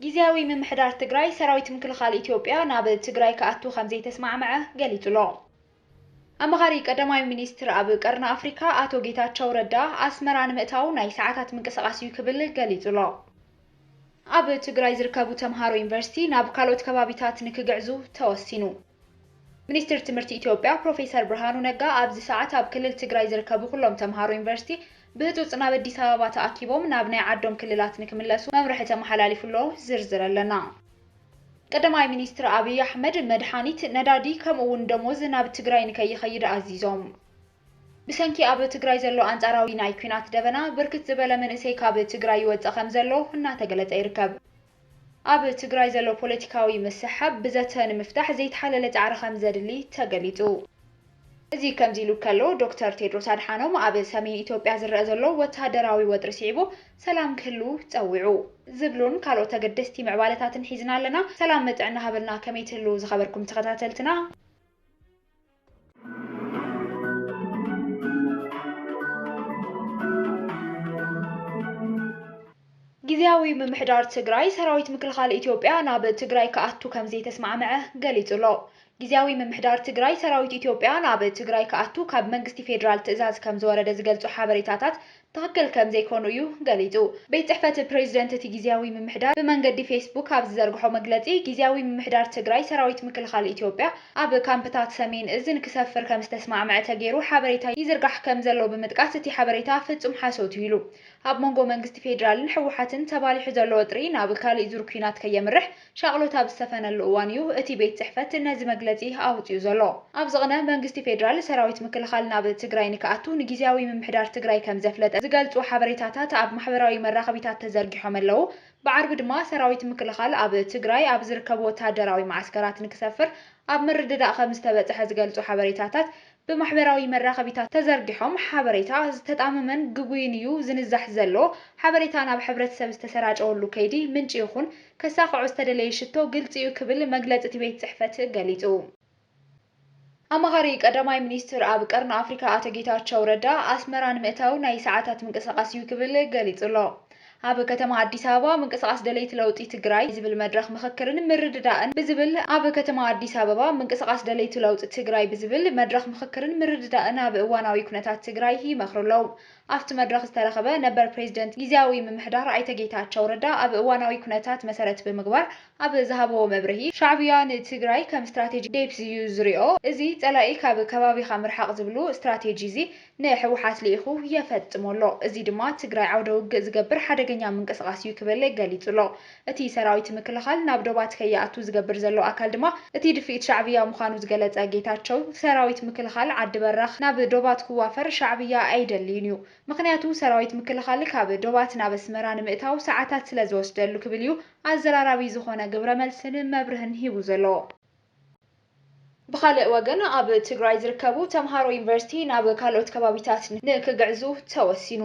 ግዝያዊ ምምሕዳር ትግራይ ሰራዊት ምክልኻል ኢትዮጵያ ናብ ትግራይ ክኣቱ ከም ዘይተስማዕመዐ ገሊጹ ኣሎ። ኣማኻሪ ቀዳማይ ሚኒስትር ኣብ ቀርኒ ኣፍሪካ ኣቶ ጌታቸው ረዳ ኣስመራ ንምእታው ናይ ሰዓታት ምንቅስቓስ እዩ ክብል ገሊጹ ኣሎ። ኣብ ትግራይ ዝርከቡ ተምሃሮ ዩኒቨርሲቲ ናብ ካልኦት ከባቢታት ንክግዕዙ ተወሲኑ። ሚኒስትር ትምህርቲ ኢትዮጵያ ፕሮፌሰር ብርሃኑ ነጋ ኣብዚ ሰዓት ኣብ ክልል ትግራይ ዝርከቡ ኩሎም ተምሃሮ ዩኒቨርሲቲ ብህጹጽ ናብ ኣዲስ ኣበባ ተኣኪቦም ናብ ናይ ዓዶም ክልላት ንክምለሱ መምርሒ ተመሓላሊፉ ኣሎ። ዝርዝር ኣለና። ቀዳማይ ሚኒስትር ኣብይ ኣሕመድ መድሓኒት፣ ነዳዲ ከምኡ እውን ደሞዝ ናብ ትግራይ ንከይኸይድ ኣዚዞም። ብሰንኪ ኣብ ትግራይ ዘሎ ኣንጻራዊ ናይ ኲናት ደበና ብርክት ዝበለ መንእሰይ ካብ ትግራይ ይወጽእ ከም ዘሎ እናተገለጸ ይርከብ። ኣብ ትግራይ ዘሎ ፖለቲካዊ ምስሕሓብ ብዘተ ንምፍታሕ ዘይተሓለለ ጻዕሪ ከም ዘድሊ ተገሊጹ። እዚ ከምዚ ኢሉ ከሎ፣ ዶክተር ቴድሮስ ኣድሓኖም ኣብ ሰሜን ኢትዮጵያ ዝረአ ዘሎ ወተሃደራዊ ወጥሪ ስዒቡ ሰላም ክህሉ ጸዊዑ ዝብሉን ካልኦት ኣገደስቲ ምዕባለታትን ሒዝና ኣለና። ሰላም ጥዕና ሃበልና፣ ከመይ ትህሉ ዝኸበርኩም ተኸታተልትና? ግዝያዊ ምምሕዳር ትግራይ ሰራዊት ምክልኻል ኢትዮጵያ ናብ ትግራይ ክኣቱ ከም ዘይተስማዕመዐ ገሊጹ ኣሎ። ግዝያዊ ምምሕዳር ትግራይ ሰራዊት ኢትዮጵያ ናብ ትግራይ ክኣቱ ካብ መንግስቲ ፌዴራል ትእዛዝ ከም ዝወረደ ዝገልጹ ሓበሬታታት ትኽክል ከም ዘይኮኑ እዩ ገሊጹ። ቤት ጽሕፈት ፕሬዚደንት እቲ ግዝያዊ ምምሕዳር ብመንገዲ ፌስቡክ ኣብ ዝዘርግሖ መግለጺ፣ ግዝያዊ ምምሕዳር ትግራይ ሰራዊት ምክልኻል ኢትዮጵያ ኣብ ካምፕታት ሰሜን እዝ ንክሰፍር ከም ዝተስማዕመዐ ተገይሩ ሓበሬታ ይዝርጋሕ ከም ዘሎ ብምጥቃስ፣ እቲ ሓበሬታ ፍጹም ሓሶት እዩ ኢሉ። ኣብ መንጎ መንግስቲ ፌዴራልን ህወሓትን ተባሊሑ ዘሎ ወጥሪ ናብ ካሊእ ዙር ኲናት ከየምርሕ ሻቕሎት ኣብ ዝሰፈነሉ እዋን እዩ እቲ ቤት ጽሕፈት ነዚ መግለጺ ኣውጺኡ ዘሎ። ኣብዚ ቕነ መንግስቲ ፌዴራል ሰራዊት ምክልኻል ናብ ትግራይ ንክኣቱ ንግዝያዊ ምምሕዳር ትግራይ ከም ዘፍለጠ ዝገልጹ ሓበሬታታት ኣብ ማሕበራዊ መራኸቢታት ተዘርጊሖም ኣለዉ። ብዓርቢ ድማ ሰራዊት ምክልኻል ኣብ ትግራይ ኣብ ዝርከቡ ወታደራዊ መዓስከራት ንክሰፍር ኣብ ምርድዳእ ከም ዝተበጽሐ ዝገልጹ ሓበሬታታት ብማሕበራዊ መራኸቢታት ተዘርጊሖም፣ ሓበሬታ ዝተጣመመን ግጉይን እዩ ዝንዛሕ ዘሎ። ሓበሬታ ናብ ሕብረተሰብ ዝተሰራጨወሉ ከይዲ ምንጪ ይኹን ከሳኽዖ ዝተደለየ ሽቶ ግልጺ እዩ ክብል መግለጺ እቲ ቤት ጽሕፈት ገሊጹ። ኣማኻሪ ቀዳማይ ሚኒስትር ኣብ ቀርኒ ኣፍሪካ ኣቶ ጌታቸው ረዳ ኣስመራ ንምእታው ናይ ሰዓታት ምንቅስቓስ እዩ ክብል ገሊጹ ኣሎ። ኣብ ከተማ ኣዲስ ኣበባ ምንቅስቓስ ደለይቲ ለውጢ ትግራይ ዝብል መድረኽ ምኽክርን ምርድዳእን ብዝብል ኣብ ከተማ ኣዲስ ኣበባ ምንቅስቓስ ደለይቲ ለውጢ ትግራይ ብዝብል መድረኽ ምኽክርን ምርድዳእን ኣብ እዋናዊ ኩነታት ትግራይ ይመኽሩ ኣለዉ። ኣብቲ መድረኽ ዝተረኸበ ነበር ፕሬዚደንት ግዝያዊ ምምሕዳር ኣይተ ጌታቸው ረዳ ኣብ እዋናዊ ኩነታት መሰረት ብምግባር ኣብ ዝሃበዎ መብርሂ፣ ሻዕብያ ንትግራይ ከም ስትራቴጂ ዴፕዝ እዩ ዝሪኦ። እዚ ጸላኢ ካብ ከባቢኻ ምርሓቕ ዝብሉ ስትራቴጂ እዚ ንህወሓት ልኢኹ የፈጽሞ ኣሎ። እዚ ድማ ትግራይ ዓውደ ውግእ ዝገብር ሓደገኛ ምንቅስቓስ እዩ ክብል ገሊጹ ኣሎ። እቲ ሰራዊት ምክልኻል ናብ ዶባት ከይኣቱ ዝገብር ዘሎ ኣካል ድማ እቲ ድፍኢት ሻዕብያ ምዃኑ ዝገለጸ ጌታቸው፣ ሰራዊት ምክልኻል ዓዲ በራኽ ናብ ዶባት ክዋፈር ሻዕብያ ኣይደልይን እዩ። ምኽንያቱ ሰራዊት ምክልኻል ካብ ዶባት ናብ ኣስመራ ንምእታው ሰዓታት ስለ ዝወስደሉ ክብል እዩ ኣዘራራቢ ዝኾነ ግብረ መልስን መብርህን ሂቡ ዘሎ። ብኻልእ ወገን፣ ኣብ ትግራይ ዝርከቡ ተምሃሮ ዩኒቨርሲቲ ናብ ካልኦት ከባቢታት ንክግዕዙ ተወሲኑ።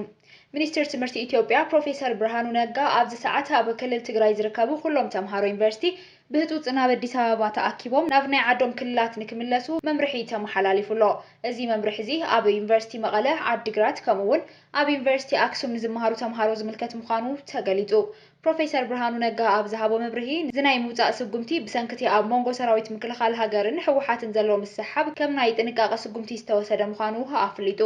ሚኒስትር ትምህርቲ ኢትዮጵያ ፕሮፌሰር ብርሃኑ ነጋ ኣብዚ ሰዓት ኣብ ክልል ትግራይ ዝርከቡ ኩሎም ተምሃሮ ዩኒቨርሲቲ ብህጹጽ ናብ ኣዲስ ኣበባ ተኣኪቦም ናብ ናይ ዓዶም ክልላት ንክምለሱ መምርሒ ተመሓላሊፉ ኣሎ። እዚ መምርሒ እዚ ኣብ ዩኒቨርሲቲ መቐለ፣ ዓዲግራት ከምኡ እውን ኣብ ዩኒቨርሲቲ ኣክሱም ንዝመሃሩ ተምሃሮ ዝምልከት ምዃኑ ተገሊጹ። ፕሮፌሰር ብርሃኑ ነጋ ኣብ ዝሃቦ መብርሂ፣ እዚ ናይ ምውጻእ ስጉምቲ ብሰንኪ እቲ ኣብ መንጎ ሰራዊት ምክልኻል ሃገርን ህወሓትን ዘሎ ምስሕሓብ ከም ናይ ጥንቃቐ ስጉምቲ ዝተወሰደ ምዃኑ ኣፍሊጡ።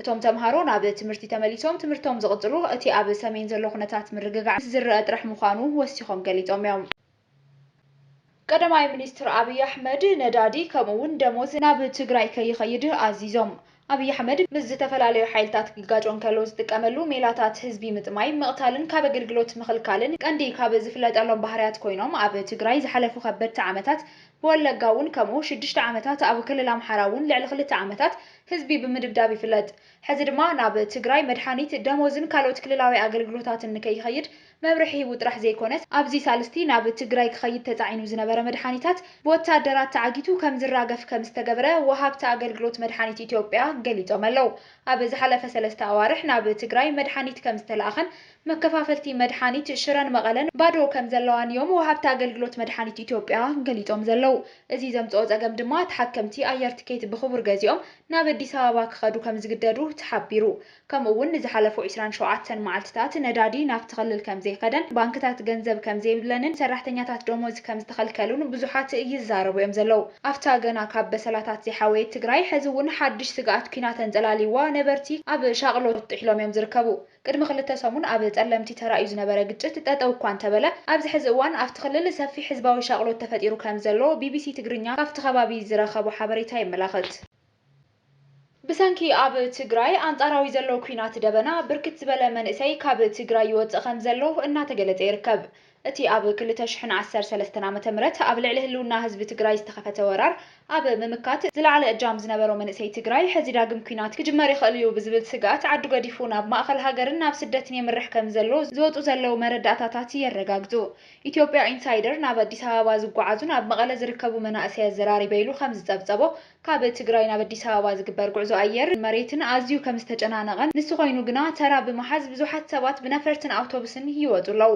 እቶም ተምሃሮ ናብ ትምህርቲ ተመሊሶም ትምህርቶም ዝቕጽሉ እቲ ኣብ ሰሜን ዘሎ ኩነታት ምርግጋዕ ምስ ዝረአ ጥራሕ ምዃኑ ወሲኾም ገሊጾም እዮም። ቀዳማይ ሚኒስትር ኣብይ ኣሕመድ ነዳዲ ከምኡ እውን ደሞዝ ናብ ትግራይ ከይኸይድ ኣዚዞም። ኣብይ ኣሕመድ ምስ ዝተፈላለዩ ሓይልታት ክጋጮ እንከሎ ዝጥቀመሉ ሜላታት ህዝቢ ምጥማይ፣ ምቕታልን ካብ ኣገልግሎት ምኽልካልን ቀንዲ ካብ ዝፍለጠሎም ባህርያት ኮይኖም፣ ኣብ ትግራይ ዝሓለፉ ከበድቲ ዓመታት ብወለጋ እውን ከምኡ ሽዱሽተ ዓመታት፣ ኣብ ክልል ኣምሓራ እውን ልዕሊ ክልተ ዓመታት ህዝቢ ብምድብዳብ ይፍለጥ። ሕዚ ድማ ናብ ትግራይ መድሓኒት፣ ደሞዝን ካልኦት ክልላዊ ኣገልግሎታትን ንከይኸይድ መምርሒ ሂቡ ጥራሕ ዘይኮነስ፣ ኣብዚ ሳልስቲ ናብ ትግራይ ክኸይድ ተጻዒኑ ዝነበረ መድሓኒታት ብወታደራት ተዓጊቱ ከም ዝራገፍ ከም ዝተገበረ ወሃብቲ ኣገልግሎት መድሓኒት ኢትዮጵያ ገሊጾም ኣለዉ። ኣብ ዝሓለፈ ሰለስተ ኣዋርሕ ናብ ትግራይ መድሓኒት ከም ዝተለኣኸን መከፋፈልቲ መድሓኒት ሽረን መቐለን ባዶ ከም ዘለዋን እዮም ወሃብቲ ኣገልግሎት መድሓኒት ኢትዮጵያ ገሊጾም ዘለዉ። እዚ ዘምጽኦ ጸገም ድማ ተሓከምቲ ኣየር ትኬት ብኽቡር ገዚኦም ናብ ኣዲስ ኣበባ ክኸዱ ከም ዝግደዱ ተሓቢሩ። ከምኡ እውን ንዝሓለፉ ዕስራን ሸውዓተን መዓልትታት ነዳዲ ናብቲ ክልል ከም ከይከደን፣ ባንክታት ገንዘብ ከም ዘይብለንን ሰራሕተኛታት ደሞዝ ከም ዝተኸልከሉን ብዙሓት ይዛረቡ እዮም ዘለዉ። ኣብታ ገና ካብ በሰላታት ዘይሓወየት ትግራይ፣ ሕዚ እውን ሓድሽ ስግኣት ኲናት ኣንጸላልይዋ ነበርቲ ኣብ ሻቕሎት ጥሒሎም እዮም ዝርከቡ። ቅድሚ ክልተ ሰሙን ኣብ ጸለምቲ ተራእዩ ዝነበረ ግጭት ጠጠው እኳ እንተበለ፣ ኣብዚ ሕዚ እዋን ኣብቲ ክልል ሰፊሕ ህዝባዊ ሻቕሎት ተፈጢሩ ከም ዘሎ ቢቢሲ ትግርኛ ካብቲ ከባቢ ዝረኸቦ ሓበሬታ የመላኽት። ብሰንኪ ኣብ ትግራይ ኣንጻራዊ ዘሎ ኲናት ደበና፣ ብርክት ዝበለ መንእሰይ ካብ ትግራይ ይወጽእ ከም ዘሎ እናተገለጸ ይርከብ። እቲ ኣብ ክልተ ሽሕን ዓሰርተ ሰለስተን ዓመተ ምህረት ኣብ ልዕሊ ህልውና ህዝቢ ትግራይ ዝተኸፈተ ወራር ኣብ ምምካት ዝለዓለ እጃም ዝነበሮ መንእሰይ ትግራይ፣ ሕዚ ዳግም ኲናት ክጅመር ይኽእል እዩ ብዝብል ስግኣት፣ ዓዱ ገዲፉ ናብ ማእኸል ሃገርን ናብ ስደትን የምርሕ ከም ዘሎ ዝወጹ ዘለዉ መረዳእታታት የረጋግጹ። ኢትዮጵያ ኢንሳይደር ናብ ኣዲስ ኣበባ ዝጓዓዙን ኣብ መቐለ ዝርከቡ መናእሰይ ኣዘራሪበ ኢሉ ከም ዝጸብጸቦ፣ ካብ ትግራይ ናብ ኣዲስ ኣበባ ዝግበር ጉዕዞ ኣየር መሬትን ኣዝዩ ከም ዝተጨናነቐን፣ ንሱ ኮይኑ ግና ተራ ብምሓዝ ብዙሓት ሰባት ብነፈርትን ኣውቶቡስን ይወጹ ኣለዉ።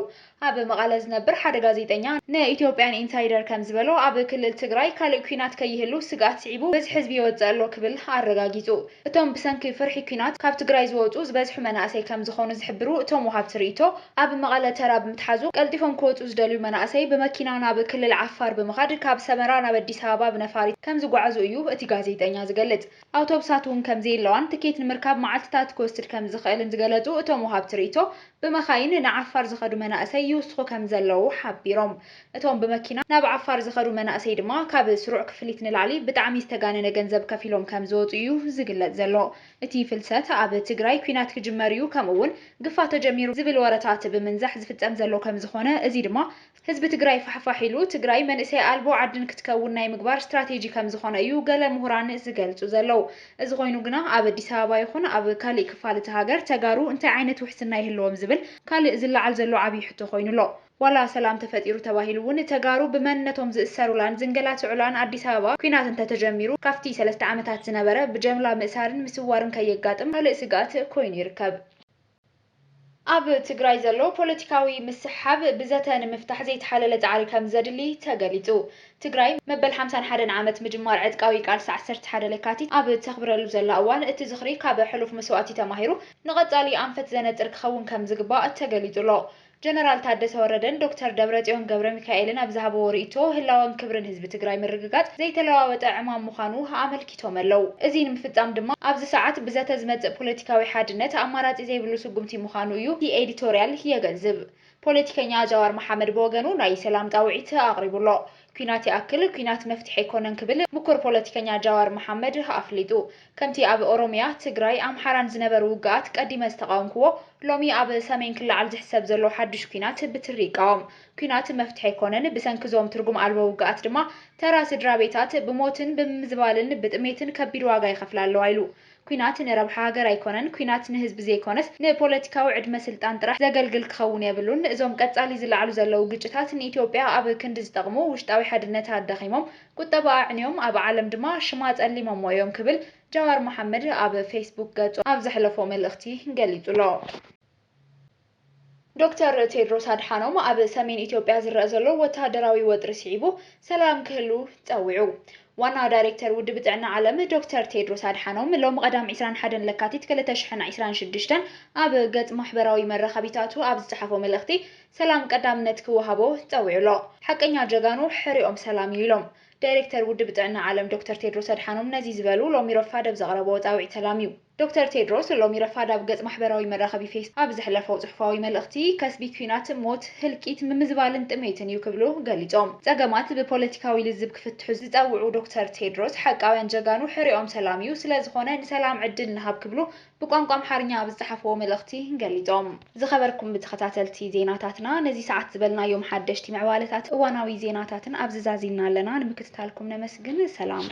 ኣብ መቐለ ዝነብር ሓደ ጋዜጠኛ ንኢትዮጵያን ኢንሳይደር ከም ዝበሎ፣ ኣብ ክልል ትግራይ ካልእ ኲናት ከይህሉ ስግኣት ስዒቡ በዝሒ ህዝቢ ይወጽእ ኣሎ ክብል ኣረጋጊጹ። እቶም ብሰንኪ ፍርሒ ኲናት ካብ ትግራይ ዝወጹ ዝበዝሑ መናእሰይ ከም ዝኾኑ ዝሕብሩ እቶም ወሃብቲ ርእይቶ፣ ኣብ መቐለ ተራ ብምትሓዙ ቀልጢፎም ክወጹ ዝደልዩ መናእሰይ ብመኪና ናብ ክልል ዓፋር ብምኻድ ካብ ሰመራ ናብ ኣዲስ ኣበባ ብነፋሪት ከም ዝጓዓዙ እዩ እቲ ጋዜጠኛ ዝገልጽ። ኣውቶቡሳት እውን ከም ዘየለዋን ትኬት ንምርካብ መዓልትታት ክወስድ ከም ዝኽእልን ዝገለጹ እቶም ወሃብቲ ርእይቶ፣ ብመኻይን ንዓፋር ዝኸዱ መናእሰይ ይውስኹ ከም ዘለዉ ሓቢሮም። እቶም ብመኪና ናብ ዓፋር ዝኸዱ መናእሰይ ድማ ካብ ስሩዕ ክፍሊት ንላዕሊ ብጣዕሚ ዝተጋነነ ገንዘብ ከፊሎም ከም ዝወጹ እዩ ዝግለጽ ዘሎ። እቲ ፍልሰት ኣብ ትግራይ ኲናት ክጅመር እዩ፣ ከምኡ እውን ግፋ ተጀሚሩ ዝብል ወረታት ብምንዛሕ ዝፍጸም ዘሎ ከም ዝኾነ፣ እዚ ድማ ህዝቢ ትግራይ ፋሕፋሕ ኢሉ ትግራይ መንእሰይ ኣልቦ ዓድን ክትከውን ናይ ምግባር ስትራቴጂ ከም ዝኾነ እዩ ገለ ምሁራን ዝገልጹ ዘለዉ። እዚ ኮይኑ ግና ኣብ ኣዲስ ኣበባ ይኹን ኣብ ካሊእ ክፋል እቲ ሃገር ተጋሩ እንታይ ዓይነት ውሕስና ይህልዎም ዝብል ካልእ ዝለዓል ዘሎ ዓብዪ ሕቶ ኮይኑ ኣሎ። ዋላ ሰላም ተፈጢሩ ተባሂሉ እውን ተጋሩ ብመንነቶም ዝእሰሩላን ዝንገላትዑላን ኣዲስ ኣበባ ኲናት እንተተጀሚሩ ካብቲ ሰለስተ ዓመታት ዝነበረ ብጀምላ ምእሳርን ምስዋርን ከየጋጥም ካልእ ስግኣት ኮይኑ ይርከብ። ኣብ ትግራይ ዘሎ ፖለቲካዊ ምስሕሓብ ብዘተ ንምፍታሕ ዘይተሓለለ ጻዕሪ ከም ዘድሊ ተገሊጹ። ትግራይ መበል ሓምሳን ሓደን ዓመት ምጅማር ዕጥቃዊ ቃልሲ ዓሰርተ ሓደ ለካቲት ኣብ እተኽብረሉ ዘላ እዋን፣ እቲ ዝኽሪ ካብ ሕሉፍ መስዋእቲ ተማሂሩ ንቐጻሊ ኣንፈት ዘነጽር ክኸውን ከም ዝግባእ ተገሊጹ ኣሎ። ጀነራል ታደሰ ወረደን ዶክተር ደብረጽዮን ገብረ ሚካኤልን ኣብ ዝሃብዎ ርእይቶ፣ ህላወን ክብርን ህዝቢ ትግራይ ምርግጋጽ ዘይተለዋወጠ ዕማም ምዃኑ ኣመልኪቶም ኣለዉ። እዚ ንምፍጻም ድማ ኣብዚ ሰዓት ብዘተ ዝመጽእ ፖለቲካዊ ሓድነት ኣማራጺ ዘይብሉ ስጉምቲ ምዃኑ እዩ እቲ ኤዲቶርያል የገንዝብ። ፖለቲከኛ ጃዋር መሓመድ ብወገኑ ናይ ሰላም ጻውዒት ኣቕሪቡ ኣሎ። ኲናት ይኣክል፣ ኲናት መፍትሒ ኣይኮነን ክብል ምኩር ፖለቲከኛ ጃዋር መሓመድ ኣፍሊጡ። ከምቲ ኣብ ኦሮምያ፣ ትግራይ፣ ኣምሓራን ዝነበሩ ውግኣት ቀዲመ ዝተቓወምክዎ፣ ሎሚ ኣብ ሰሜን ክለዓል ዝሕሰብ ዘሎ ሓድሽ ኲናት ብትሪ ይቃወም። ኲናት መፍትሒ ኣይኮነን፣ ብሰንኪ እዞም ትርጉም ኣልቦ ውግኣት ድማ ተራ ስድራ ቤታት ብሞትን ብምምዝባልን ብጥሜትን ከቢድ ዋጋ ይኸፍላ ኣለዋ ኢሉ። ኲናት ንረብሓ ሃገር ኣይኮነን፣ ኲናት ንህዝቢ ዘይኮነስ ንፖለቲካዊ ዕድመ ስልጣን ጥራሕ ዘገልግል ክኸውን የብሉን። እዞም ቀጻሊ ዝለዓሉ ዘለዉ ግጭታት ንኢትዮጵያ ኣብ ክንዲ ዝጠቕሙ ውሽጣዊ ሓድነታ ኣዳኺሞም፣ ቁጠባኣ ኣዕንዮም፣ ኣብ ዓለም ድማ ሽማ ጸሊሞሞ እዮም ክብል ጃዋር መሓመድ ኣብ ፌስቡክ ገጹ ኣብ ዘሕለፎ መልእኽቲ ገሊጹ ኣሎ። ዶክተር ቴድሮስ ኣድሓኖም ኣብ ሰሜን ኢትዮጵያ ዝረአ ዘሎ ወተሃደራዊ ወጥሪ ስዒቡ ሰላም ክህሉ ጸዊዑ። ዋና ዳይሬክተር ውድብ ጥዕና ዓለም ዶክተር ቴድሮስ ኣድሓኖም ሎሚ ቀዳም ዕስራን ሓደን ለካቲት ክልተ ሽሕን ዕስራን ሽዱሽተን ኣብ ገጽ ማሕበራዊ መራኸቢታቱ ኣብ ዝጸሓፎ መልእኽቲ፣ ሰላም ቀዳምነት ክወሃቦ ጸዊዑ ኣሎ። ሓቀኛ ጀጋኑ ሕሪኦም ሰላም እዩ ኢሎም። ዳይሬክተር ውድብ ጥዕና ዓለም ዶክተር ቴድሮስ ኣድሓኖም ነዚ ዝበሉ ሎሚ ረፋድ ኣብ ዘቕረብዎ ጻውዒት ሰላም እዩ። ዶክተር ቴድሮስ ሎሚ ረፋድ ኣብ ገጽ ማሕበራዊ መራኸቢ ፌስ ኣብ ዘሕለፈው ጽሑፋዊ መልእኽቲ፣ ከስቢ ኲናት ሞት፣ ህልቂት፣ ምምዝባልን ጥሜትን እዩ ክብሉ ገሊጾም። ጸገማት ብፖለቲካዊ ልዝብ ክፍትሑ ዝጸውዑ ዶክተር ቴድሮስ፣ ሓቃውያን ጀጋኑ ሕሪኦም ሰላም እዩ፣ ስለ ዝኾነ ንሰላም ዕድል ንሃብ ክብሉ ብቋንቋ ኣምሓርኛ ኣብ ዝጸሓፍዎ መልእኽቲ ገሊጾም። ዝኸበርኩም ብተኸታተልቲ ዜናታትና፣ ነዚ ሰዓት ዝበልናዮም ሓደሽቲ ምዕባለታት እዋናዊ ዜናታትን ኣብዚ ዛዚምና ኣለና። ንምክትታልኩም ነመስግን። ሰላም።